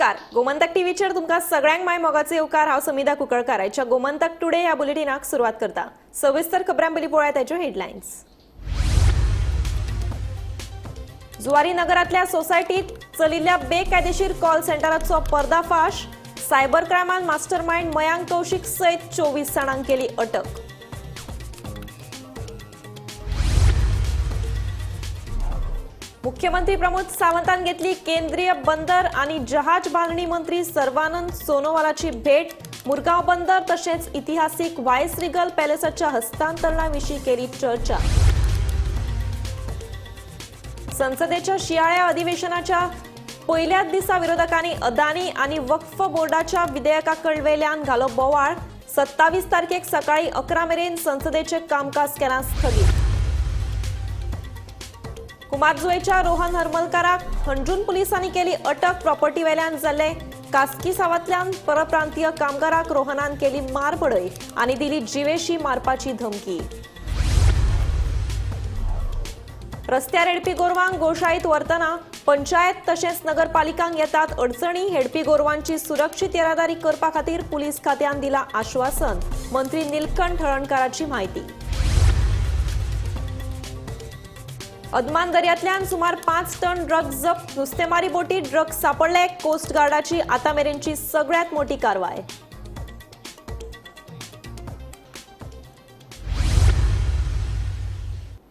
नमस्कार, गोमंतक टीव्हीचेर तुमकां सगळ्यांक my मोगाचो येवकार. हांव समिधा कुंकळकार. आयच्या गोमंतक टुडे ह्या बुलेटिनाक सुरवात करता. सविस्तर खबरां पयलीं पळोवया ताच्यो हेडलायन्स. जुवारी नगरांतल्या सोसायटीत चलिल्ल्या बेकायदेशीर कॉल सेंटराचो पर्दाफाश. सायबर क्रायमान मास्टरमाइंड मयांक कौशिक सयत 24 जाणांक केली अटक. मुख्यमंत्री प्रमोद सावंतान घेतली केंद्रीय बंदर आणि जहाज बांधणी मंत्री सर्वानंद सोनोवालाची भेट. मुरगांव बंदर तसेच ऐतिहासिक व्हाईस रिगल पॅलेसाच्या हस्तांतरणाविषयी केली चर्चा. संसदेच्या शियाळ्या अधिवेशनाच्या पहिल्याच दिसा विरोधकांनी अदानी आणि वक्फ बोर्डाच्या विधेयकाकडवेल्यान घालो बोवाळ. 27 तारखेक सकाळी 11 मेरेन संसदेचे कामकाज केलां स्थगीत. कुमारजुवेच्या रोहन हरमलकाराक हणजूण पुलिसांनी केली अटक. प्रॉपर्टी वेल्यान जाल्ले कास्कीसावांतल्यान परप्रांतीय कामगाराक रोहनान केली मारबडय आनी दिली जिवेशी मारपाची धमकी. रस्त्यार हेडपी गोरवांक गोशाळीत व्हरतना पंचायत तशेंच नगरपालिकांक येतात अडचणी. हेडपी गोरवांची सुरक्षीत येरादारी करपा खातीर पुलीस खात्यान दिला आश्वासन. मंत्री नीलकंठ हळर्णकाराची म्हायती. अदमान दर्यांतल्यान सुमार 5 टन ड्रग्ज जप्त. नुस्तेमारी बोटीत ड्रग्ज सापडले. कोस्ट गार्डाची आतां मेरेनची सगळ्यात मोठी कारवाय.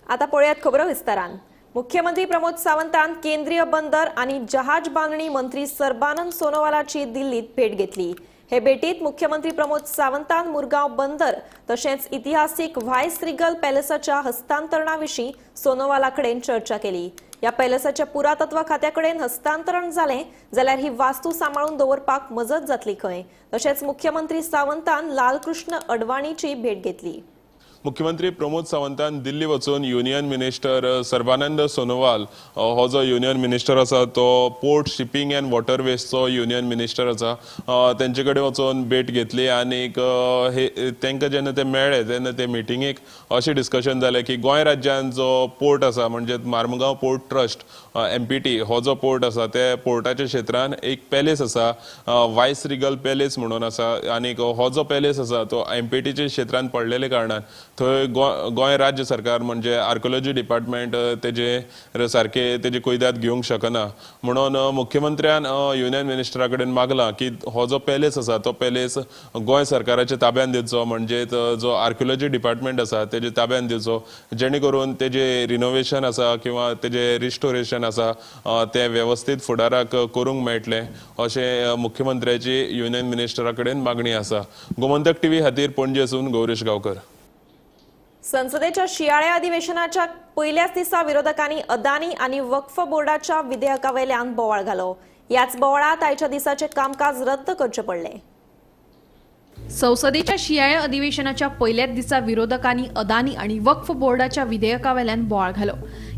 आता पळयात खबरो विस्तारान. मुख्यमंत्री प्रमोद सावंतान केंद्रीय बंदर आणि जहाज बांधणी मंत्री सर्बानंद सोनोवालाची दिल्लीत भेट घेतली. हे भेटीत मुख्यमंत्री प्रमोद सावंतान मुरगांव बंदर तसेच ऐतिहासिक व्हाईस रिगल पॅलेसाच्या हस्तांतरणाविषयी सोनोवालाकडेन चर्चा केली. या पॅलेसाच्या पुरातत्व खात्याकडेन हस्तांतरण जालें जाल्यार ही वास्तू सांबाळून दवरपाक मजत जातली खंय. तशेंच मुख्यमंत्री सावंतान लालकृष्ण अडवाणीची भेट घेतली. मुख्यमंत्री प्रमोद सावंतान दिल्ली वचून युनियन मिनिस्टर सर्बानंद सोनोवाल हो जो युनियन मिनिस्टर आसा तो पोर्ट शिपिंग अँड वॉटरवेजचो युनियन मिनिस्टर आसा, तेंचे कडेन वचून भेट घेतली. आनीक हे तांकां जेन्ना ते मेळ्ळे तेन्ना ते मिटिंगेक अशें डिस्कशन जालें की गोंय राज्यान जो पोर्ट आसा म्हणजे मार्मगांव पोर्ट ट्रस्ट MPT हो जो पोर्ट आसा त्या पोर्टाच्या क्षेत्रान एक पॅलेस आसा, व्हाईस रिगल पॅलेस म्हणून आसा. आनीक हो जो पॅलेस आसा तो MPTच्या क्षेत्रान पडलेले कारणान थंय गोंय राज्य सरकार म्हणजे आर्किओलॉजी डिपार्टमेंट तेजे सारके तेजे कोयदाद घेवंक शकना म्हणून मुख्यमंत्र्यान युनियन मिनिस्टरा कडेन मागलां की हो जो पॅलेस आसा तो पॅलेस गोंय सरकाराच्या ताब्यान दिवचो, म्हणजे जो आर्किओलॉजी डिपार्टमेंट आसा तेजे ताब्यान दिवचो, जेणे करून तेजे रिनोवेशन आसा किंवा तेजे रिस्टोरेशन आसा तें वेवस्थीत फुडाराक करूंक मेळटलें अशें मुख्यमंत्र्याची युनियन मिनिस्टरा कडेन मागणी आसा. गोमंतक टीव्ही खातीर पणजेसून गौरीश गांवकर. संसदेच्या शियाळ्या अधिवेशनाच्या पहिल्याच दिसा विरोधकांनी अदानी आणि वक्फ बोर्डाच्या विधेयकावेल्यान बोवाळ घालो. याच बोवाळात आयच्या दिसाचे कामकाज रद्द करचे पडले. संसदेच्या शियाळ्या अधिवेशनाच्या पहिल्याच दिसा विरोधकांनी अदानी आणि वक्फ बोर्डाच्या विधेयकावेल्यान बोवाळ घालो.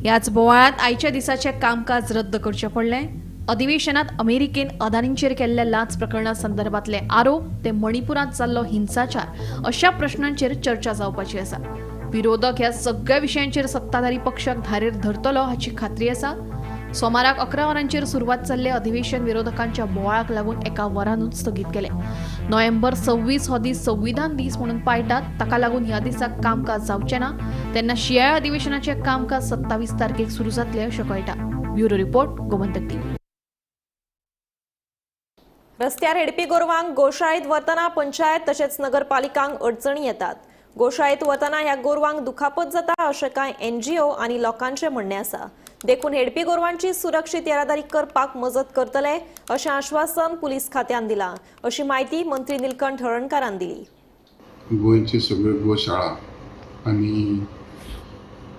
याच बोवाळात आयच्या दिसाचे कामकाज रद्द करचे पडले. अधिवेशनात अमेरिकेन अदानींचेर केल्ल्या लाच प्रकरणा संदर्भातले आरोप ते मणिपुरांत जाल्लो हिंसाचार अशा प्रश्नांचेर चर्चा जावपाची आसा. विरोधक ह्या सगळ्या विशयांचेर सत्ताधारी पक्षाक धारेर धरतलो हाची खात्री आसा. सोमाराक 11 वरांचेर सुरवात जाल्ले अधिवेशन विरोधकांच्या बोवाळाक लागून एका वरानूच स्थगीत केलें. नोव्हेंबर 26 हो दीस संविधान दीस म्हणून पाळटात, ताका लागून ह्या दिसाक कामकाज जावचें ना. तेन्ना शियाळ्या अधिवेशनाचें कामकाज 27 तारखेक सुरू जातलें अशें कळटा. Bureau report, Gomantak TV. रस्त्यार हेडपी गोरवांक गोशाळेंत व्हरतना पंचायत तशेंच नगरपालिकांक अडचणी येतात. गोशाळेंत वतना ह्या गोरवांक दुखापत जाता अशें कांय NGO आनी लोकांचें म्हणणें आसा. देखून हेडपी गोरवांची सुरक्षीत येरादारी करपाक मजत करतले अशें आश्वासन पुलीस खात्यान दिलां, अशी म्हायती मंत्री नीलकंठ हळर्णकारान दिली. गोंयची सगळ्यो गोशाळा आनी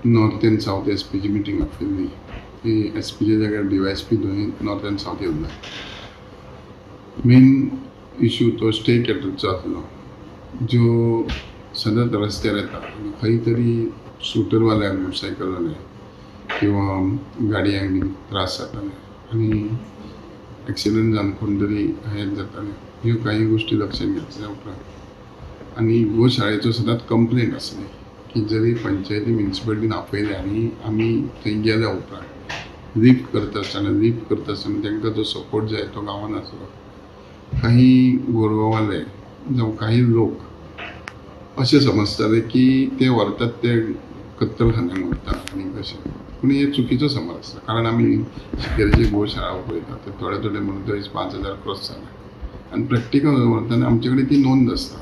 नॉर्थ अँड सावथ SPची मिटींग आपयल्ली. ती SPच्या जाग्यार DYSP दोनूय नॉर्थ अँड सावथ येवंक जाय. मेन इशू तो स्टे कॅटलचो आसलो ज्यो सदांच रस्त्यार येता आनी खंय तरी स्कुटरवाल्यांक, मोटरसायकलवाले किंवा गाडयांक बीन त्रास जाताले आनी एक्सिडंट जावन कोण तरी हें जातालें. ह्यो काही गोश्टी लक्षात घेतल्या उपरांत आनी गोशाळेचो सदांच कंप्लेन आसली की जरी पंचायती म्युनिसिपालिटीन आपयलें आनी आमी थंय गेल्या उपरांत लिफ्ट करता आसतना तांकां जो सपोर्ट जाय तो गांवान आसलो. काही गोरवांवाले जावं काही लोक अशें समजताले की ते व्हरतात ते कत्तलखान्याक व्हरतात आनी कशें, पूण हे चुकीचो समज आसता. कारण आमी शिकेरीची गोशाळा पळयता ते थोडे थोडे म्हणून थंय 5,000 क्रॉस जाले आनी प्रॅक्टिकल व्हरतना आमचे कडेन ती नोंद आसता.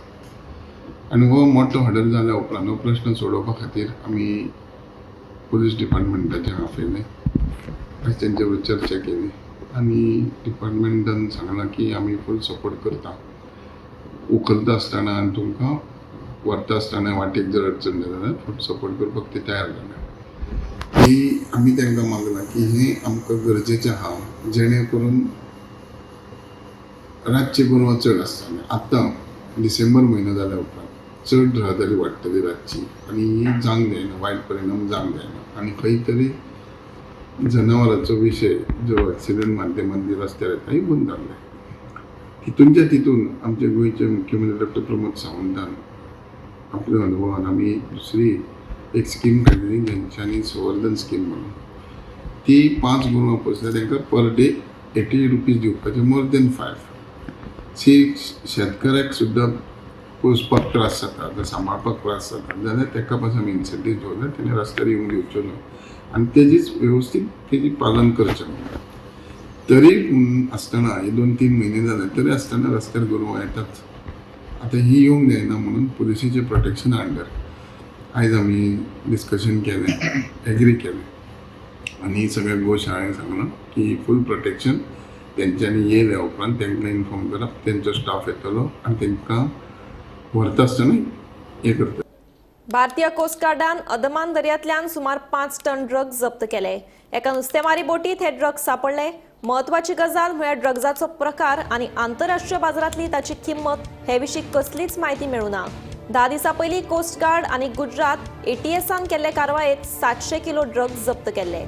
आनी हो मोठो हडल जाल्या उपरांत हो प्रश्न सोडोवपा खातीर आमी पुलीस डिपार्टमेंटाचें आपयलें, तेंचे बरोबर चर्चा केली आनी डिपार्टमेंटान सांगलां की आमी फूल सपोर्ट करता, उखलता आसतना आनी तुमकां व्हरता आसतना वाटेक जर अडचण जाली जाल्यार फूल सपोर्ट करपाक ते तयार जाले. ही आमी तांकां मागलां की हें आमकां गरजेचें आहा, जेणे करून रातची गोरवां चड आसता. आतां डिसेंबर म्हयनो जाल्या उपरांत चड रहदारी वाडटली रातची आनी ही जावंक जायना, वायट परिणाम जावंक जायना. आनी खंय तरी जनावरांचो विशय जो एक्सिडंट माध्यमान रस्त्यार येता ही बंद जावंक जाय. तितूनच्या तितून आमचे गोंयचे मुख्यमंत्री डॉक्टर प्रमोद सावंतान आपल्या अनुभवान आमी दुसरी एक स्कीम काडली ज्यांच्यानी संवर्धन स्कीम म्हणून, ती 5 गोरवां पोसल्यार तांकां पर डे 80 रुपीज दिवपाचे, मोर देन 5. 6 शेतकऱ्याक सुद्दां पोसपाक त्रास जाता, सांबाळपाक त्रास जाता जाल्यार ताका पासून आमी इन्सेंटीव दवरल्यार तेणें रस्त्यार येवंक दिवच्यो न्हू आनी तेजीच वेवस्थीत तेजी पालन करचें म्हणून. तरी आसतना हे 2-3 म्हयने जाले तरी आसतना रस्त्यार गोरवां येतात. आतां ही येवंक जायना म्हणून पुलिसेचें प्रोटेक्शन अंडर आयज आमी डिस्कशन केलें, एग्री केलें आनी सगळ्या गोशाळेक सांगलां की फूल प्रोटेक्शन तेंच्यांनी येयल्या उपरांत तांकां इन्फॉर्म करप, तेंचो स्टाफ येतलो आनी तांकां व्हरता आसतना हें करता. भारतीय कोस्ट गार्डान अंदमान दर्यांतल्यान सुमार 5 टन ड्रग्ज जप्त केले. एका नुस्तेमारी बोटीत हे ड्रग्ज सापडले. म्हत्वाची गजाल म्हळ्यार ड्रग्जाचो प्रकार आनी आंतरराष्ट्रीय बाजारांतली ताची किंमत हे विशीं कसलीच म्हायती मेळूना. 10 दिसां पयलीं कोस्ट गार्ड आनी गुजरात एटीएसान केल्ले कारवायेंत 700 किलो ड्रग्ज जप्त केल्ले.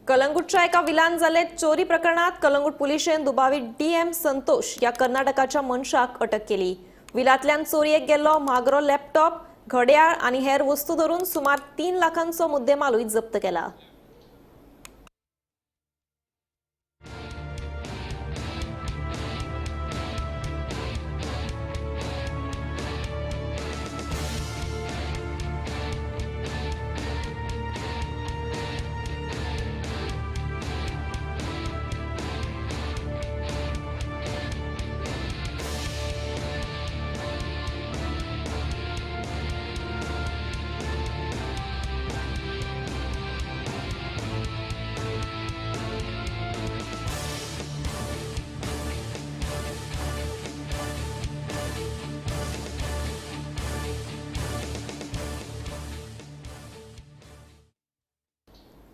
कलंगूटच्या एका विलान जाल्ले चोरी प्रकरणात कलंगूट पुलिशेन दुबावीत डीएम संतोष या कर्नाटकाच्या मनशाक अटक केली. विलांतल्यान चोरयेक गेल्लो म्हागरो लॅपटॉप, घड्याळ आनी हेर वस्तू धरून सुमार 3 लाखांचो मुद्देमालूय जप्त केला.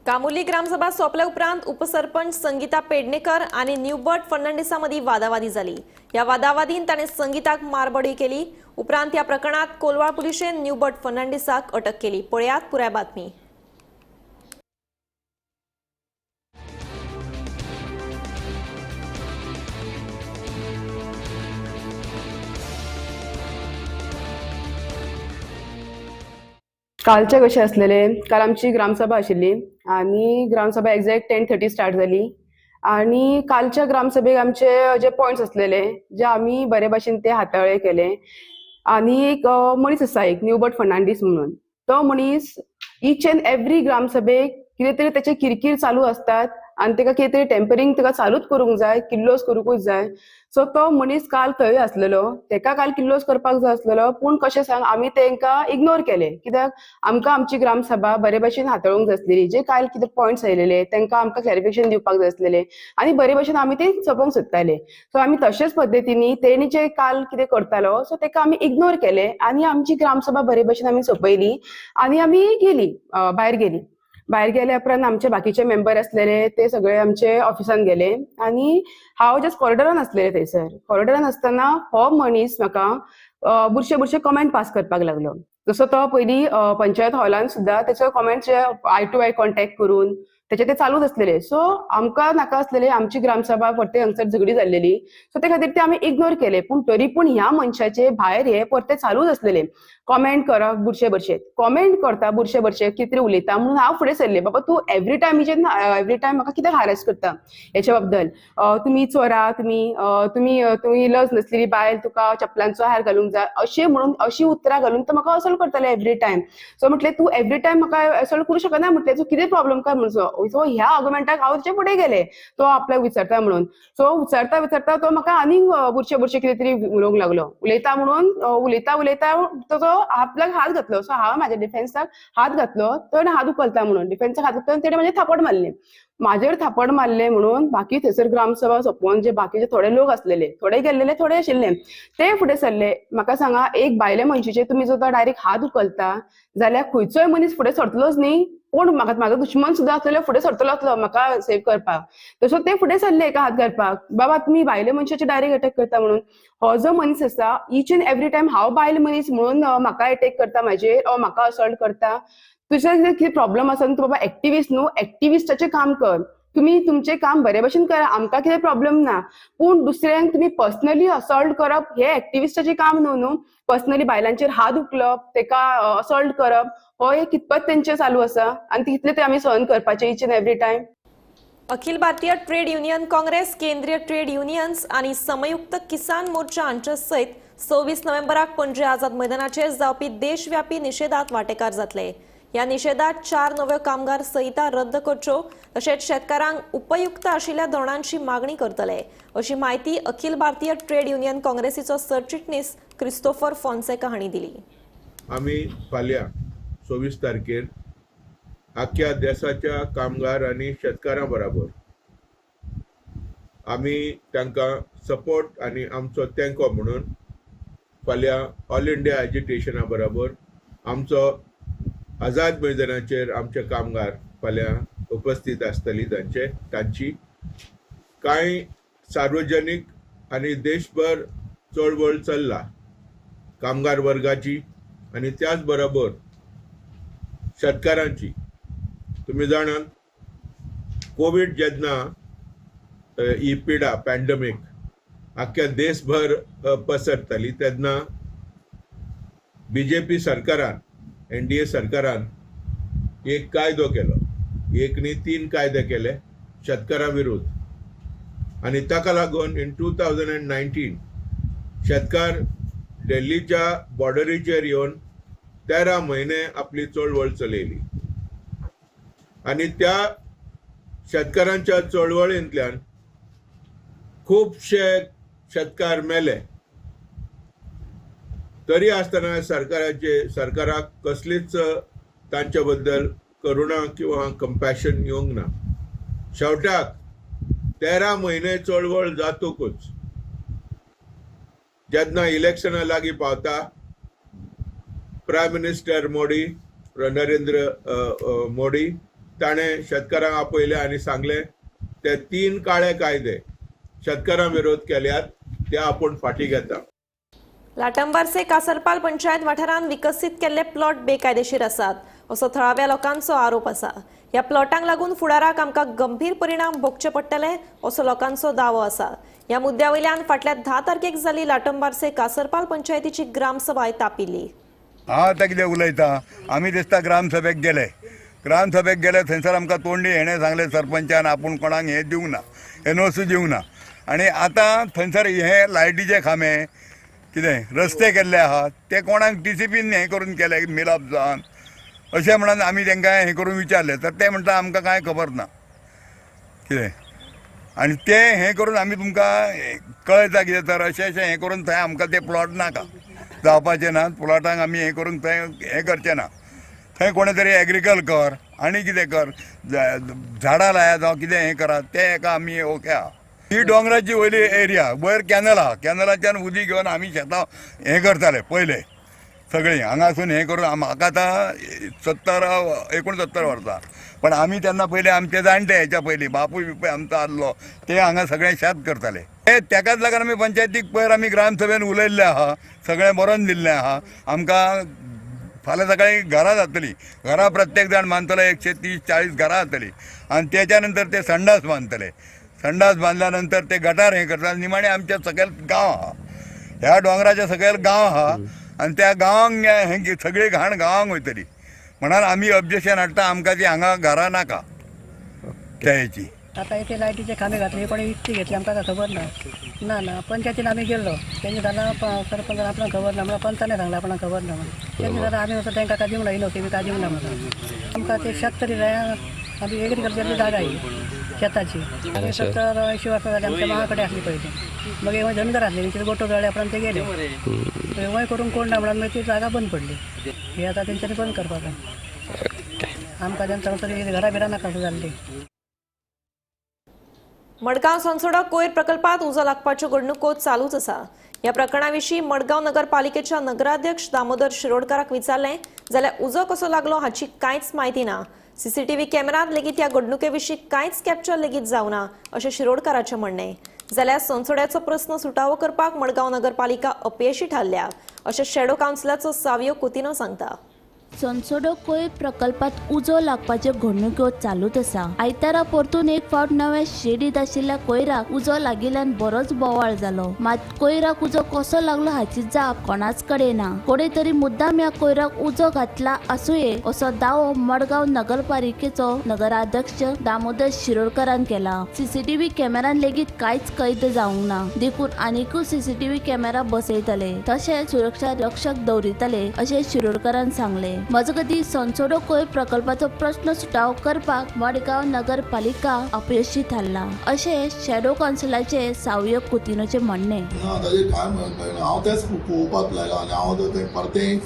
कामुली ग्रामसभा सोंपल्या उपरांत उपसरपंच संगीता पेडणेकर आनी न्यूबर्ट फर्नांडिसा मदीं वादावादी जाली. ह्या वादावादीन ताणें संगीताक मारबडी केली. उपरांत ह्या प्रकरणात कोलवाळ पुलिशेन न्यूबर्ट फर्नांडिसाक अटक केली. पळयात पुराय बातमी. कालचे कशें आसलेले, काल आमची ग्रामसभा आशिल्ली आनी ग्रामसभा एग्जॅक्ट 10:30 स्टार्ट जाली आनी कालच्या ग्रामसभेक आमचे जे पॉयंट्स आसलेले जे आमी बरे भाशेन ते हाताळे केले. आनी एक मनीस आसा, एक न्यूबर्ट फर्नांडीस म्हणून, तो मनीस इच एंड एवरी ग्रामसभेक कितें तरी तेचे किरकीर चालू असतात आनी तेका कितें तरी टेम्परींग तेका चालूच करूंक जाय, किल्लोस करूंकूच जाय. सो तो मनीस काल थंय आसलेलो, तेका काल किल्लोस करपाक जाय आसलेलो, पूण कशें सांग आमी तेंकां इग्नोर केले कित्याक आमकां आमची ग्रामसभा बरे भाशेन हाताळूंक जाय आसलेली. जे काल कितें पॉयंट्स आयलेले तेंकां आमकां क्लॅरिफिकेशन दिवपाक जाय आसलेले आनी बरे भाशेन आमी ते सोंपोवंक सोदताले. सो आमी तशेंच पद्दतीनी तेणी जे काल कितें करतालो सो तेका आमी इग्नोर केले आनी आमची ग्रामसभा बरे भाशेन आमी सोंपयली आनी आमी गेली भायर गेली. भायर गेल्या उपरांत आमचे बाकीचे मेंबर आसलेले ते सगळे आमचे ऑफिसान गेले आनी हांव जस्ट कॉरिडोरान आसलेले. थंयसर कॉरिडोरान आसतना हो मनीस म्हाका बुरशे बुरशे कमेंट पास करपाक लागलो. जसो तो पयलीं पंचायत हॉलान सुद्दां तेचो comment I to I contact करून तेचे ते चालूच आसलेले. सो आमकां नाका आसलेले, आमची ग्रामसभा परते हांगसर झगडी जाल्लेली. सो ते खातीर ते आमी इग्नोर केले. पूण तरी पूण ह्या मनशाचे भायर हे परते चालूच आसलेले. कॉमेंट करप, बुरशे बुरशे कॉमेंट करता, बुरशे बुरशे कितें तरी उलयता म्हणून हांव फुडें सरलें. बाबा तूं एवरी टायम एवरी टायम म्हाका कित्याक हारेस करता हेच्या बद्दल, तुमी चोरा, तुमी तुमी तुमी लज नसलेली बायल, तुका चपलांचो हार घालूंक जाय अशें म्हणून अशी उतरां घालून तो म्हाका असल्ट करताले एवरी टायम. सो म्हटलें तूं एवरी टायम म्हाका असल्ट करूं शकना, म्हटलें तूं कितें प्रॉब्लम काय म्हणून. सो ह्या आर्ग्युमेंटाक हांव तेच्या फुडें गेलें, तो आपल्याक विचारता म्हणून. सो विचारता विचारता तो म्हाका आनीक बुरशे बुरशे कितें तरी उलोवंक लागलो. उलयता म्हणून उलयता उलयता तो आपल्याक हात घातलो. सो हांव म्हाज्या डिफेन्साक हात घातलो, तो हात उखलता म्हणून डिफेन्साक हात घातलो आनी तेणें म्हाजेर थापट मारलें. म्हाजेर थापट मारलें म्हणून बाकी थंयसर ग्रामसभा सोंपोवन जे बाकीचे थोडे लोक आसलेले, थोडे गेल्लेले थोडे आशिल्ले, ते फुडें सरले. म्हाका सांगा, एक बायले मनशेचेर तुमी जर डायरेक्ट हात उखलता जाल्यार खंयचोय मनीस फुडें सरतलोच न्ही. कोण म्हाका म्हाजो दुश्मन सुद्दां आसलेलो फुडें सरतलो आसलो म्हाका सेव करपाक. तसो ते फुडें सरले एका हात घालपाक, बाबा तुमी बायले मनशाचेर डायरेक्ट अटॅक करता म्हणून. हो जो मनीस आसा ईच एंड एवरी टायम हांव बायल मनीस म्हणून म्हाका अटॅक करता म्हाजेर, म्हाका असल्ट करता. तुजें कितें प्रॉब्लम आसा न्हू, तूं बाबा एक्टिविस्ट न्हू, एक्टिविस्टाचें काम कर, तुमी तुमचें काम बरे भशेन करा, आमकां कितें प्रॉब्लम ना. पूण दुसऱ्यांक तुमी पर्सनली असॉल्ट करप हें एक्टिविस्टाचें काम न्हू न्हू. पर्सनली बायलांचेर हात उखलप, तेका असॉल्ट करप, हो एक कितपत तेंचें चालू आसा आनी तितलें ते आमी सहन करपाचें each and every time. Akhil Bharatiya trade union Congress, केंद्रीय ट्रेड युनियन्स आनी संयुक्त किसान मोर्चा हांचे सयत 26 नोव्हेंबराक पणजे आझाद मैदानाचेर जावपी देशव्यापी निशेधात वांटेकार जातले. ह्या निशेधात 4 नव्यो कामगार संहिता रद्द करच्यो तशेंच शेतकारांक उपयुक्त आशिल्ल्या धोरणांची मागणी करतले अशी म्हायती अखिल भारतीय ट्रेड युनियन काँग्रेसीचो सरचिटणीस क्रिस्तोफर फोन्सेका हांणी दिली. आमी फाल्यां 26 तारखेर आख्ख्या देशाच्या कामगार आनी शेतकारां बराबर आमी तांकां सपोर्ट आनी आमचो तेंको म्हणून फाल्यां ऑल इंडिया एजिटेशना बराबर आमचो आझाद मैदानाचेर आमचे कामगार फाल्यां उपस्थित आसतली. तांचे तांची कांय सार्वजनीक आनी देशभर चळवळ चल्ला कामगार वर्गाची आनी त्याच बरोबर शेतकारांची. तुमी जाणात, कोवीड जेन्ना ही पिडा पॅन्डमीक आख्ख्या देशभर पसरताली तेन्ना बीजेपी सरकारान, एनडीए सरकारान एक कायदो केलो, एक न्ही 3 कायदे केले शेतकारां विरुद्ध आनी ताका लागून इन 2019 शेतकार दिल्लीच्या बॉर्डरीचेर येवन 13 म्हयने आपली चळवळ चलयली आनी त्या शेतकारांच्या चळवळींतल्यान खुबशे शेतकार मेले. तरी आसतना सरकाराक कसलीच तांच्या बद्दल करुणा किंवा कंपॅशन येवंक ना. शेवटाक 13 म्हयने चळवळ जातकूच जेन्ना इलेक्शना लागीं पावता, प्रायम मिनिस्टर मोदी, नरेंद्र मोदी ताणें शेतकारांक आपयले आनी सांगलें ते 3 काळे कायदे शेतकारां विरोध केल्यात ते आपूण फाटीं घेता. लाटंबारसे कासरपाल पंचायत वाठारांत विकसीत केल्ले प्लॉट बेकायदेशीर आसात असो थळाव्या लोकांचो आरोप आसा. ह्या प्लॉटांक लागून फुडाराक आमकां गंभीर परिणाम भोगचे पडटले असो लोकांचो दावो आसा. ह्या मुद्द्या वयल्यान फाटल्या 10 तारखेक जाल्ली लाटंबारसे कासरपाल पंचायतीची ग्रामसभाय तापिल्ली. हांव आतां कितें उलयता, आमी दिसता ग्रामसभेक गेले, ग्रामसभेक गेले थंयसर आमकां तोंडी हेणें सांगलें सरपंचान आपूण कोणाक हें दिवंक ना, एनओसी दिवंक ना. आनी आतां थंयसर हे लायटीचे खांबे कितें रस्ते केल्ले आहात ते कोणाक टीसीपीन हें करून केले मिलाप जावन अशें म्हणून आमी तांकां हें करून विचारलें तर ते म्हणटा आमकां कांय खबर ना कितें. आनी ते हें करून आमी तुमकां कळयता कितें तर अशें अशें हें करून थंय आमकां ते प्लॉट नाका जावपाचे ना, प्लॉटांक आमी हें करून थंय हें करचें ना. थंय कोणें तरी एग्रीकल कर आनी कितें कर, झाडां लाया जावं कितें हें करात तें एका आमी ओके आहा. ही दोंगराची वयली एरिया वयर कॅनल आहा, कॅनलाच्यान उदीक घेवन आमी शेतां हें करताले पयले सगळीं हांगासून हें करून. म्हाका आतां 69 वर्सां, पण आमी तेन्ना पयलीं आमचे जाणटे हेच्या पयलीं बापूय बिपूय आमचो आसलो ते हांगा सगळें शेत करताले. ते तेकाच लागून आमी पंचायतीक पयर आमी ग्रामसभेन उलयल्लें आहा, सगळें बरोवन दिल्लें आहा. आमकां फाल्यां सकाळीं घरां जातलीं, घरां प्रत्येक जाण बांदतलो 130-40 घरां जातलीं आनी तेच्या नंतर ते संडास बांदतले, संडास बांदल्या नंतर ते गटार हें करता। निमाणें आमच्या सकयल गांव आहा, ह्या दोंगराच्या सकयल गांव आहा आनी त्या गांवांक हें सगळी घाण गांवांक वयतली म्हणून आमी ऑब्जेक्शन हाडटा। आमकां ती हांगा घरां नाका त्या हेची। आता इथे लायटीचे खांबे घातले, कोणी विकती घेतली आमकां काय खबर ना। ना ना पंचायतीन आमी गेल्लो, तेंचे जाल्यार सरपंचान आपणाक खबर ना म्हणून पंचाने सांगलें आपणाक खबर ना म्हणून। तेंचे जाल्यार आमी वचून तांकां काय दिवंक ना, इनोसी बी काय दिवंक ना म्हणून। आमकां ते शेत तरी जाय, आमी एग्रीकल्चरची जागा ही शेताची। 70-80 वर्सां जाली आमच्या मामा कडेन आसली पयलीं, मागीर वंय धनगर आसले, तेंचे गोटो जळ्ळे उपरांत ते गेले, वंय करूंक कोण ना म्हणून मागीर ती जागा बंद पडली। हे आतां तेंच्यांनी बंद करपाक जाय आमकां, तेंच्या तरी घरां बिरां नाका जाल्ली। मडगांव सनसोडा कोयर प्रकल्पात उजो लागपाच्यो घडणुको चालूच आसा। ह्या प्रकरणाविशीं मडगांव नगरपालिकेच्या नगराध्यक्ष दामोदर शिरोडकाराक विचारलें जाल्यार उजो कसो लागलो हाची कांयच म्हायती ना। सीसीटीव्ही कॅमेरात लेगीत ह्या घडणुके विशीं कांयच कॅप्चर लेगीत जावना अशें शिरोडकाराचें म्हणणें। जाल्यार सनसोड्याचो प्रस्न सुटावो करपाक मडगांव नगरपालिका अपयशी थारल्या अशें शॅडो कावन्सिलाचो सावियो कुतिनो सांगता। सनसोडो कोयर प्रकल्पात उजो लागपाच्यो घडणुको चालूच आसा। आयतारा परतून एक फावट नव्या शेडीत आशिल्ल्या कोयराक उजो लागिल्ल्यान बरोच बोवाळ जालो। मात कोयराक उजो कसो लागलो हाची जाप कोणाच कडेन ना। कोणे तरी मुद्दाम ह्या कोयराक उजो घातला आसुये असो दावो मडगांव नगरपालिकेचो नगराध्यक्ष दामोदर शिरोडकरान केला। सीसीटीव्ही कॅमेरान लेगीत कांयच कैद जावंक ना, देखून आनीकूय सीसीटीव्ही कॅमेरा बसयतले तशेंच सुरक्षा रक्षक दवरितले अशें शिरोडकरान सांगले। मजगती सनसोडो कोयर प्रकल्पाचो प्रश्न सुटावो करपाक मडगांव नगरपालिका अपयशी थारला अशें शॅडो कावन्सिलाचे सावियो कुतिनोचे म्हणणें। ना ताजेर काय कळना, हांव तेंच पळोवपाक लागला आनी हांव तें परतें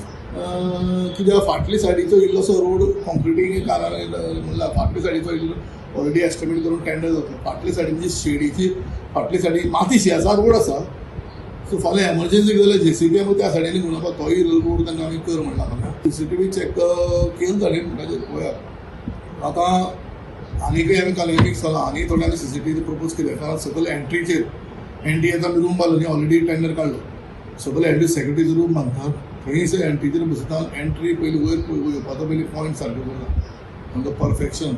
कित्याक फाटली सायडीचो इल्लोसो रोड कॉन्क्रिटींग म्हणल्यार फाटली सायडीचो इल्लो ऑलरेडी एस्टिमेट करून टेंडर जाता। फाटली सायडीन जी शेडीची फाटली सायडीन मातीशी आसा, रोड आसा, सो फाल्यां एमर्जन्सी जाल्यार जेसीबी आमकां त्या सायडीन घेवन तोय रोड तांकां आमी कर म्हणला। सीसीटीव्ही चॅक केलं जालें म्हणटाचेर पळयात। आतां आनीकय आमी काल मिक्स जाला, आनी थोडे आमी सीसीटीव्ही प्रपोज केले, कारण सकयल एंट्रीचेर एनडीएचो आमी रूम बांदलो न्ही, ऑलरेडी टेंडर काडलो, सकयल एंट्री सेक्युरिटीचो रूम बांदतात, थंय एंट्रीचेर बसयता, एंट्री पयलीं वयर येवपाचो पयलीं पॉयंट सारको करता आमकां परफेक्शन।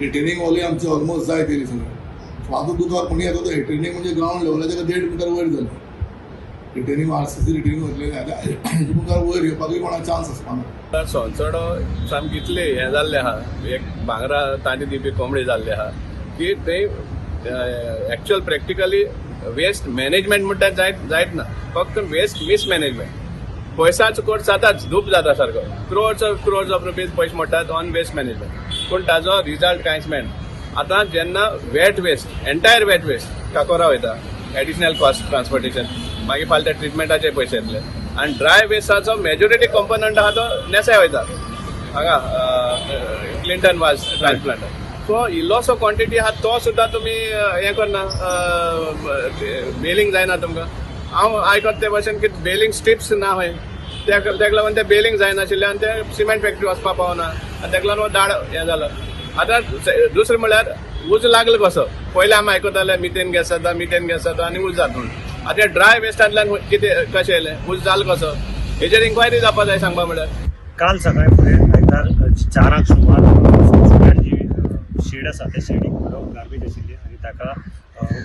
रिटेनिंग वॉलय आमची ऑलमोस्ट जाय तेली सगळें। सो आतां दुखार कोणी येता तो रिटेनिंग म्हणजे ग्रावंड लेवलाचेर 1.5 मिटर वयर जालें रिटेनिंग, आरसीसी रिटेनिंग वतलें आतां हेजे मुखार वयर येवपाकूय कोणाक चान्स आसपाना। सनसोडो सामकी इतले हें जाल्लें आहा, एक भांगरा तांणी दिवपी कोंबडी जाल्ली आहा की ते एक्चुअल प्रॅक्टिकली वेस्ट मॅनेजमेंट म्हणटा जायत ना, फक्त वेस्ट मिसमॅनेजमेंट। पयसाचो कोर्स जाताच, धूप जाता सारको, क्रोर्स ऑफ रुपीज पयशे मोडटात ऑन वेस्ट मॅनेजमेंट, पूण ताजो रिजल्ट कांयच मेळना। आतां जेन्ना wet waste, entire wet waste Cacora वयता, एडिशनल कॉस्ट ट्रान्सपोर्टेशन, मागीर फाल्यां त्या ट्रिटमेंटाचे पयशे येतले आनी ड्राय वेस्टाचो मेजॉरिटी कॉम्पोनंट आहा तो नेसाय वयता हांगा क्लिंटन वाज ट्रान्सप्लांट। सो इल्लोसो क्वॉन्टिटी आहा तो सुद्दां तुमी हें करना, बेलिंग जायना तुमकां। हांव आयकत ते भशेन की बेलिंग स्ट्रिप्स ना खंय, तेका लागून ते बेलिंग जायनाशिल्लें आनी ते सिमेंट फॅक्टरी वचपाक पावना आनी तेका लागून दाड हें जालो। आतां दुसरें म्हणल्यार उजो लागलो कसो, पयलीं आमी आयकताले मिथेन गॅस जाता, मिथेन गॅस जाता आनी उजो जाता म्हणून। आतां ड्राय वेस्टांतल्यान कितें कशें येयलें, उजो जालो कसो, हेजेर इन्क्वायरी जावपा जाय सांगपा म्हणल्यार। काल सकाळी फुडें आयतार 4 सुमार सनसोड्यार जी शेड आसा त्या शेडीक बरो गार्बेज आशिल्ली आनी ताका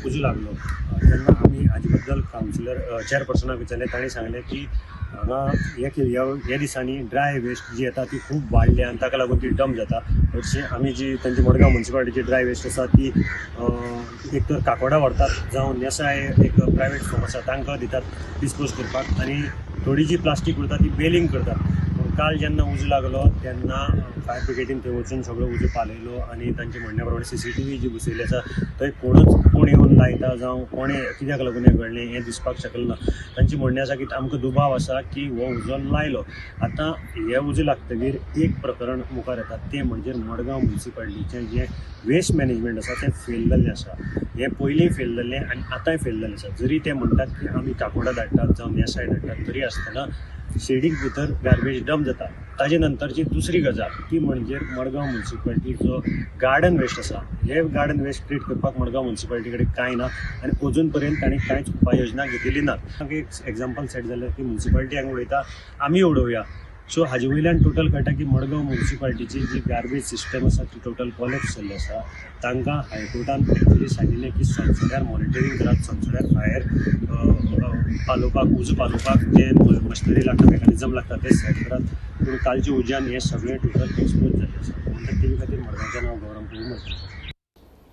उजो लागलो। तेन्ना आमी हाजे बद्दल कावन्सिलर चेअरपर्सनाक विचारलें, तांणी सांगलें की हांगा ह्या दिसांनी ड्राय वेस्ट जी येता ती खूब वाडल्या आनी ताका लागून ती डंप जाता। हरशीं आमी जी तांची मडगांव म्युनिसिपालिटीची ड्राय वेस्ट आसा ती एक तर काकोडा व्हरतात जावं नेसाय एक प्रायवेट फर्म आसा तांकां दितात डिस्पोज करपाक, आनी थोडी जी प्लास्टीक उरता ती बेलिंग करतात। काल जेन्ना उजो लागलो तेन्ना फायर ब्रिगेडीन थंय वचून सगळो उजो पालयलो आनी तांच्या म्हणण्या प्रमाणे सीसीटीव्ही जी बसयल्ली आसा थंय कोणूच कोण येवन लायता जावं कोणें कित्याक लागून हें घडलें हें दिसपाक शकलें ना। तांचें म्हणणें आसा की आमकां दुबाव आसा की हो उजो लायलो। आतां हे उजो लागतगीर एक प्रकरण मुखार येता तें म्हणजे मडगांव म्युनिसिपालिटीचें जें वेस्ट मॅनेजमेंट आसा तें फेल जाल्लें आसा। हें पयलीं फेल जाल्लें आनी आतांय फेल जाल्लें आसा। जरी ते म्हणटात की आमी काकोडा धाडटात जावं नेसाय धाडटात तरी आसतना शेडीक भितर गार्बेज डंप जाता। ताजे नंतरची दुसरी गजाल ती म्हणजे मडगांव म्युनिसिपालिटीचो गार्डन वेस्ट आसा, हे गार्डन वेस्ट ट्रीट करपाक मडगांव म्युनिसिपालिटी कडेन कांय ना आनी अजून पर्यंत तांणी कांयच उपाययोजना घेतिल्ली ना। एक एग्जाम्पल सेट जालें की म्युनिसिपालिटी हांगा उडयता, आमी उडोवया, सो हाजे वयल्यान टोटल कळटा की मडगांव म्युनिसिपालिटीची जी गार्बेज सिस्टम आसा ती टोटल कॉलेप्स जाल्ली आसा. तांकां हायकोर्टान एक्चुली सांगिल्लें की सणसण्यार मॉनिटरींग करात, सणसण्यार फायर पालोवपाक, उजो पालोवपाक जे मशिनरी लागता, मेकॅनिजम लागता ते सेट करात. पूण कालच्या उज्यान हें सगळें टोटल एक्सपोज जाल्लें आसा. गोमंतक टीव्ही खातीर मडगांवचें नांव गौरव प्रभू.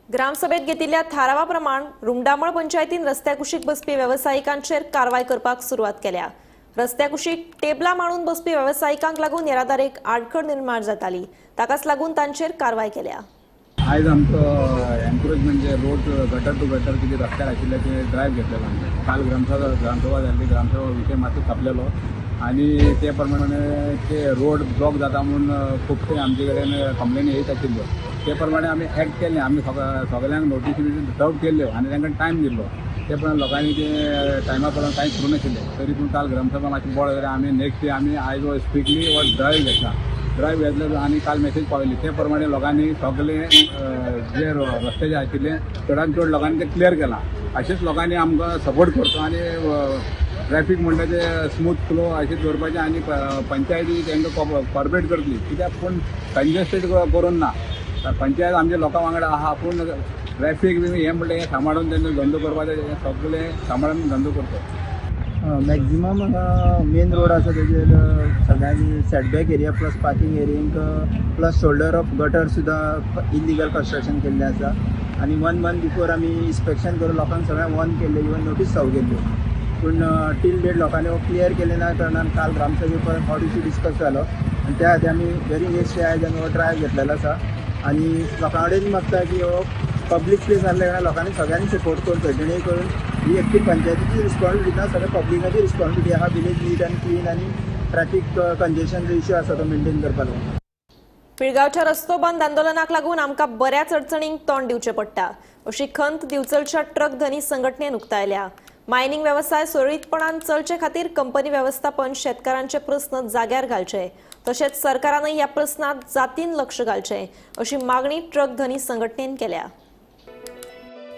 ग्रामसभेत घेतिल्ल्या थारावा प्रमाण रुमडामळ पंचायतीन रस्त्या कुशीक बसपी वेवसायिकांचेर कारवाय करपाक सुरवात केल्या. रस्त्या कुशीक टेबलां मांडून बसपी वेवसायिकांक लागून येरादारीक आडखळ निर्माण जाताली, ताकाच लागून तांचेर कारवाय केल्या. आयज आमचो एन्क्रोचमेंट जे रोड गटर टू गटर कितें रस्त्यार आशिल्ले ते ड्रायव्ह घेतलेलो. आमचें काल ग्रामसभा जाल्ली, ग्रामसभा विशय मातसो तापलेलो आनी ते प्रमाणे ते रोड ब्लॉक जाता म्हूण खुबशे आमचे कडेन कंप्लेनी येत आशिल्ल्यो. ते प्रमाणे आमी एक्ट केलें, आमी सगळ्यांक नोटीस बी सर्व केल्ल्यो आनी तांकां टायम दिल्लो. ते प्रमाणे लोकांनी ते टायमा प्रमाणे कांय करूं नाशिल्लें. तरी पूण काल ग्रामसभा मातशी बोळ जाली. आमी नेक्स्ट डे आमी आयज हो स्ट्रिक्टली हो ड्रायव्ह घेतला. ड्रायव्ह घेतले आनी काल मेसेज पावयली. ते प्रमाणे लोकांनी सगळे जे रस्ते जे आशिल्ले चडान चड लोकांनी ते क्लियर केलां. अशेंच लोकांनी आमकां सपोर्ट करचो आनी ट्रॅफिक म्हणटा ते स्मूथ फ्लो अशें दवरपाचें आनी पंचायती तांकां कॉर्पोरेट करतली. कित्याक पूण कंजेस्टेड करून ना, पंचायत आमच्या लोकां वांगडा आहा, पूण ट्रॅफीक बी हें म्हणलें हें सांबाळून तेंचो धंदो करपाचें, हें सगळें सांबाळून धंदो करचो. मॅक्झिमम हांगा मेन रोड आसा तेजेर सगळ्यांनी सेटबॅक एरिया प्लस पार्किंग एरियेक प्लस शोल्डर ऑफ गटर सुद्दां इलिगल कन्स्ट्रक्शन केल्लें आसा. आनी 1 मंथ बिफोर आमी इन्स्पेक्शन करून लोकांक सगळ्यांक वॉर्न केल्लें, इवन नोटीस सर्व केल्ल्यो, पूण टील डेट लोकांनी हो क्लियर केलें ना कारणान काल ग्रामसभे परत हो इशू डिस्कस जालो आनी त्या खातीर आमी व्हेरी नेक्स्ट डे आयज आमी हो ड्रायव्ह घेतलेलो आसा. आनी लोकां कडेन मागता की हो पब्लीक प्लेस आसल्या कारणान लोकांनी सगळ्यांनी सपोर्ट करचो, जेणे करून ही एकटी पंचायतीची रिस्पॉन्सिबिलिटी ना, सगळ्या पब्लिकाची रिस्पॉन्सिबिलिटी आहा विलेज नीट आनी क्लीन आनी ट्रॅफिक कंजेशन जो इश्यू आसा तो मेंटेन करपा लागून. पिळगांवच्या रस्तो बंद आंदोलनाक लागून आमकां बऱ्याच अडचणींक तोंड दिवचें पडटा अशी खंत दिवचलच्या ट्रक धनी संघटनेन उक्तायल्या. मायनिंग वेवसाय सुरळीतपणान चलचे खातीर कंपनी वेवस्थापन शेतकारांचे प्रस्न जाग्यार घालचे, तशेंच सरकारानय ह्या प्रस्नात जातीन लक्ष घालचें अशी मागणी ट्रक धनी संघटनेन केल्या.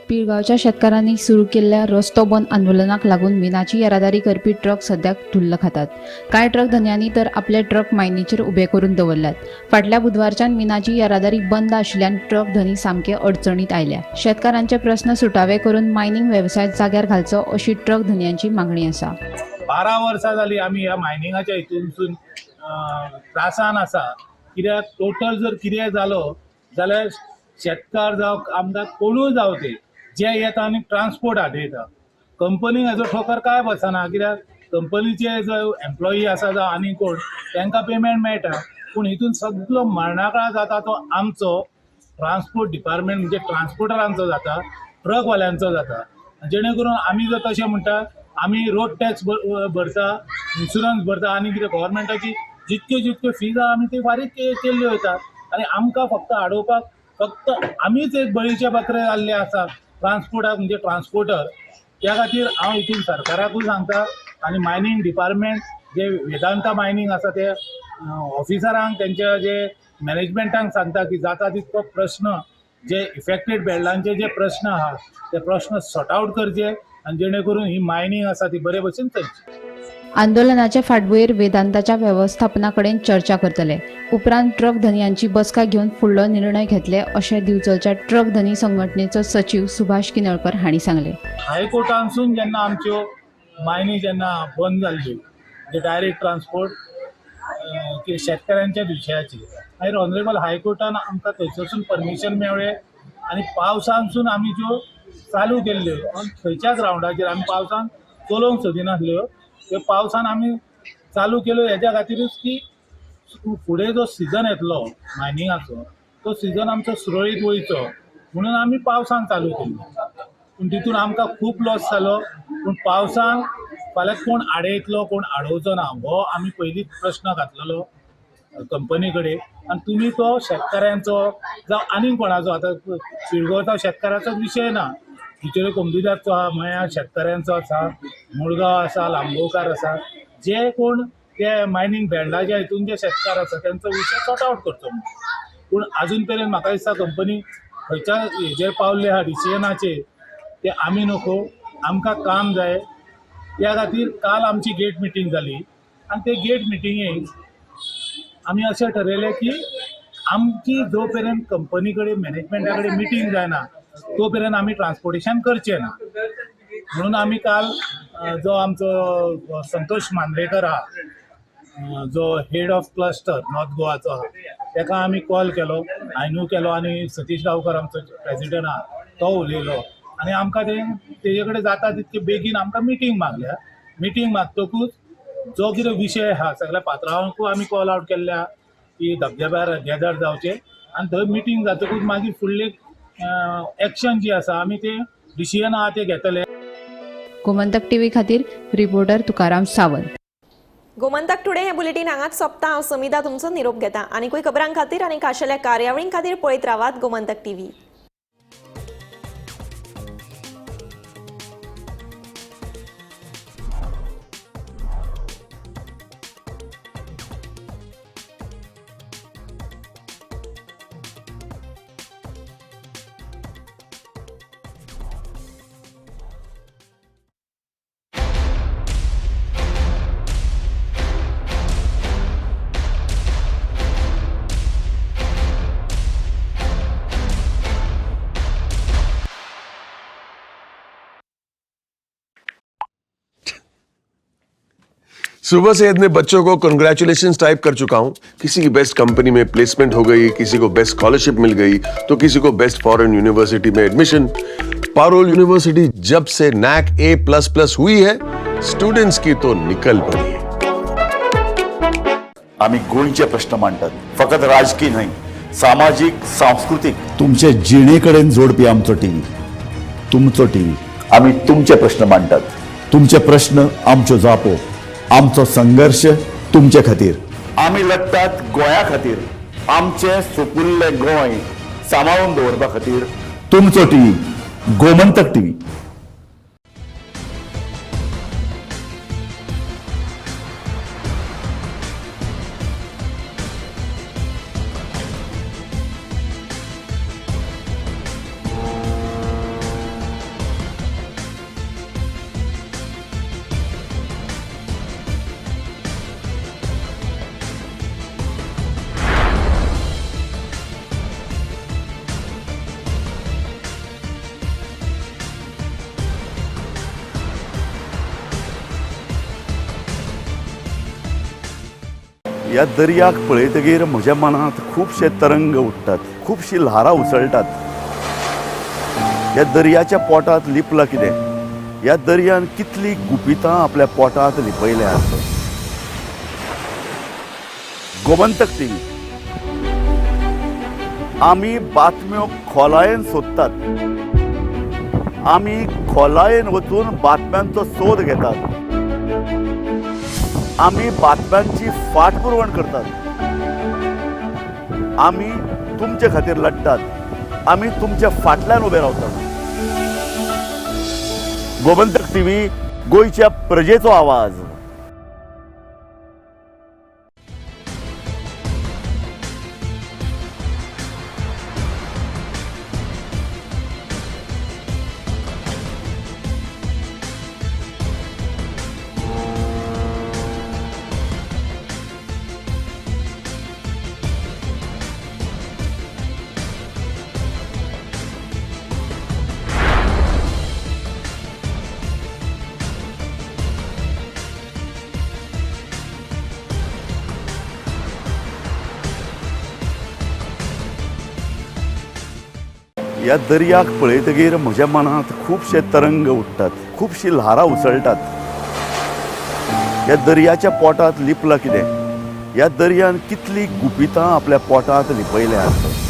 पिळगांवच्या शेतकारांनी सुरू केल्ल्या रस्तो बंद आंदोलनाक लागून मिनाची येरादारी करपी ट्रक सद्याक धुल्ल खातात. कांय ट्रक धनयांनी तर आपले ट्रक मायनीचेर उबे करून दवरल्यात. फाटल्या बुधवारच्यान मिनाची येरादारी बंद आशिल्ल्यान ट्रक धनी सामके अडचणीत आयल्या. शेतकारांचे प्रस्न सुटावे करून मायनिंग वेवसाय जाग्यार घालचो अशी ट्रक धनयांची मागणी आसा. 12 वर्सां जाली आमी ह्या मायनिंगाच्या हितूनसून त्रासान आसा. कित्याक टोटल जर कितें जालो जाल्यार शेतकार जावं आमदार कोणूय जावं ते जे येता आनी ट्रान्सपोर्ट हाडयता. कंपनीक हेजो ठोकर काय बसना, कित्याक कंपनीचे जो एम्प्लॉई आसा जावं आनी कोण तांकां पेमेंट मेळटा, पूण हितून सगलो मरणाकाळ जाता तो आमचो ट्रान्सपोर्ट डिपार्टमेंट म्हणजे ट्रान्सपोर्टरांचो जाता, ट्रकवाल्यांचो जाता. जेणे करून आमी जर तशें म्हणटा आमी रोड टॅक्स भरता, इन्शुरन्स भरता आनी कितें गव्हर्मेंटाची जितक्यो जितक्यो फीज आहा आमी ती फारीक केल्ल्यो वयता आनी आमकां फक्त आडोवपाक फक्त आमीच एक बळीचे बकरे जाल्ले आसा ट्रान्सपोर्टाक म्हणजे ट्रान्सपोर्टर. त्या खातीर हांव हितून सरकाराकूय सांगता आनी मायनींग डिपार्टमेंट जे वेदांता मायनींग आसा ते ऑफिसरांक तेंच्या जे मॅनेजमेंटांक सांगता की जाता तितको प्रश्न जे इफेक्टेड बेल्डांचे जे प्रश्न आहा ते प्रश्न सॉर्ट आउट करचे आनी जेणे करून ही मायनींग आसा ती बरे भशेन चलची. आंदोलनाचे फाटभुंयेर वेदांताच्या वेवस्थापना कडेन चर्चा करतले. उपरांत ट्रक धनयांची बसका घेवन फुडलो निर्णय घेतले अशें दिवचलच्या ट्रक धनी संघटनेचो सचीव सुभाष किनळकर हांणी सांगलें. हायकोर्टांसून जेन्ना आमच्यो मायनी जेन्ना बंद जाल्ल्यो म्हणजे डायरेक्ट ट्रान्सपोर्ट शेतकऱ्यांच्या विशयाची, मागीर ऑनरेबल हायकोर्टान आमकां थंयसरसून परमिशन मेळ्ळें आनी पावसांसून आमी ज्यो चालू केल्ल्यो थंयच्या ग्रावंडाचेर आमी पावसान चलोवंक सोदिनासल्यो त्यो पावसान आमी चालू केल्यो हेज्या खातीरूच की फुडें जो सिजन येतलो मायनिंगाचो तो सिजन आमचो सुरळीत वयचो म्हणून आमी पावसान चालू केल्लो. पूण तितून आमकां खूब लॉस जालो. पूण पावसान फाल्यां कोण आडयतलो कोण आडोवचो ना हो आमी पयलींच प्रश्न घातलेलो कंपनी कडेन. आनी तुमी तो शेतकऱ्यांचो जावं आनीक कोणाचो, आतां पिळगांवचो शेतकऱ्याचो विशय ना, भितर कोमडुदाचो आहा, मया शेतकऱ्यांचो आसा, मुळगांव आसा, लांबोवकार आसा, जे कोण ते मायनींग बेल्डाच्या हितून जे शेतकार आसा तेंचो विशय सॉर्ट आवट करचो म्हणून. पूण आजून पर्यंत म्हाका दिसता कंपनी खंयच्या हेजेर पावल्ले आहा डिसिजनाचेर ते आमी नको, आमकां काम जाय. त्या खातीर काल आमची गेट मिटींग जाली आनी ते गेट मिटिंगेक आमी अशें ठरयलें की आमची जो पर्यंत कंपनी कडेन मॅनेजमेंटा कडेन मिटींग जायना तो पर्यंत आमी ट्रान्सपोर्टेशन करचें ना. म्हणून आमी काल जो आमचो संतोष मांद्रेकर आहा, जो हेड ऑफ क्लस्टर नॉर्थ गोवाचो आहा, ताका आमी कॉल केलो, आयनू केलो आनी सतीश गांवकर आमचो प्रेजिडंट आहा तो उलयलो आनी आमकां तेजे कडेन जाता तितके बेगीन आमकां मिटींग मागल्या. मिटींग मागतकूच जो कितें विशय आहा सगळ्या पात्रांवांकूय आमी कॉल आवट केल्ले आहा की धबधब्यार गॅदर जावचे आनी थंय मिटींग जातकूच मागीर फुडले एक्शन जी आसा आमी ते डिसिजन आहा ते घेतले. गोमंतक टीव्ही खातीर रिपोर्टर तुकाराम सावंत. गोमंतक टुडे हे बुलेटीन हांगाच सोंपता. हांव समिता तुमचो निरोप घेता. आनीकूय खबरां खातीर आनी खाशेल्या कार्यावळीं खातीर पळयत रावात गोमंतक टीव्ही. सुबह से इतने बच्चों को कंग्रेचुलेशंस टाइप कर चुका हूं। किसी की बेस्ट कंपनी में प्लेसमेंट हो गई, किसी को बेस्ट स्कॉलरशिप मिल गई, तो किसी को बेस्ट फॉरेन यूनिवर्सिटी में एडमिशन। पारोल यूनिवर्सिटी जब से नैक A++ हुई है, स्टूडेंट्स की तो निकल पड़ी है। आम्ही गोंयचे प्रश्न मांडटात, फकत राजकीय न्हय, सामाजीक, सांस्कृतीक, तुमचे जिणेकडेन जोडपी आमचो टीव्ही, तुमचो टीव्ही। आम्ही तुमचे प्रश्न मांडटात, तुमचे प्रश्न आमच्यो जापो, आमचो संघर्ष तुमचे खातीर। आमी लढतात गोंया खातीर, आमचे सुपुल्ले गोंय सांबाळून दवरपा खातीर। तुमचो टीव्ही, गोमंतक टीव्ही। ह्या दर्याक पळयतगीर म्हज्या मनांत खुबशे तरंग उठ्ठात, खुबशी ल्हारां उसळटात। ह्या दर्याच्या पोटांत लिपलां कितें? ह्या दर्यान कितली गुपितां आपल्या पोटांत लिपयल्यात। गोमंतक टीव्ही, आमी बातम्यो खोलायेन सोदतात, आमी खोलायेन वचून बातम्यांचो सोद घेतात, आमी बातम्यांची फाटपुरवण करतात, आमी तुमचे खातीर लढतात, आमी तुमच्या फाटल्यान उबे रावतात। गोमंतक टीव्ही, गोंयच्या प्रजेचो आवाज। ह्या दर्याक पळयतगीर म्हज्या मनांत खुबशे तरंग उठ्ठात, खुबशी ल्हारां उसळटात। ह्या दर्याच्या पोटांत लिपलां कितें? ह्या दर्यान कितली गुपितां आपल्या पोटांत लिपयल्यात।